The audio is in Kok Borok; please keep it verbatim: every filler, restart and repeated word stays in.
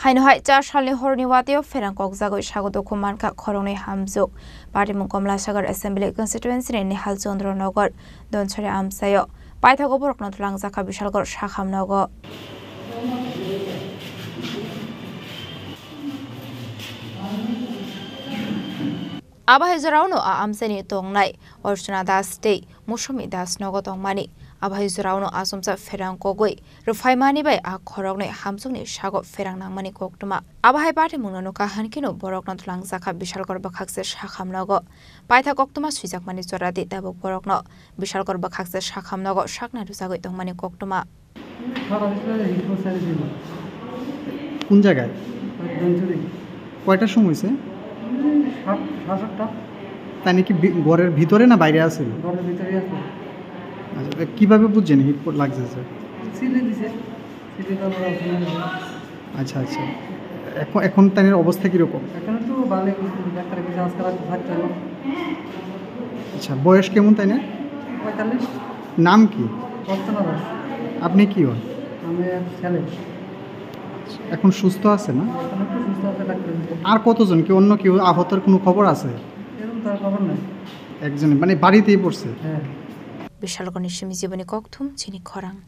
Haino hai char salni horni watio pherang kokjagwi sago dukhu mankha khoroknwi hamjwk. Patimung Komlasagar Assembly Constituency ni Nihal Chandra Nagar Donsari amchaio paithago borokno twlangjakha Bishalgarh sakham nogo. Abo hai jorao no a amchaini tongnai Archana Das tei Musumi Das nogo tongmani. Abo hai jorao no achomsa pherang kogwi rwphaimani bai a khoroknwi hamjwkni sago pherang nangmani koktwma. Abo hai patimungno nukha hankhe no borokno twlangjakha Bishalgarh bwkhakse sakham nogo. Paitha koktwma swijakmani joradi tabuk borokno Bishalgarh bwkhakse sakham nogo sakna rwjagwi tongmani koktwma. সারা দেশে হিট করছে আর কি। কোন জায়গায়? ধনচুরি। কয়টার সময় হয়েছে? সাত, সাড়ে সাতটা। তাই নাকি বি-, ঘরের ভিতরে না বাইরে আছে? ঘরের ভিতরে আছে। আচ্ছা, তা কিভাবে বুঝছেন হিট পড়-, লাগছে, স্যার? সিলি দিছে। সিলি তো আমরা ওখানে আছে। আচ্ছা, আচ্ছা। এখন, এখন তাইনের অবস্থা কিরকম? এখন একটু ভালো, ডাক্তারের কাছে আজকে রাতে থাকতে হবে। আচ্ছা, বয়স কেমন তাইনের? পঁয়তাল্লিশ। নাম কি? রচনা দাস। আপনি কি হন? আমি এক ছেলে। এখন সুস্থ আছে না? এখন একটু সুস্থ আছে, ডাক্তারের কাছে। আর কতজন, কি অন্য কেউ আহতর কোনো খবর আছে? এরকম তার খবর নাই। একজন, মানে, বাড়িতেই পড়ছে? হ্যাঁ। Bishalgarhni simi jiboni kokthum chini khorang.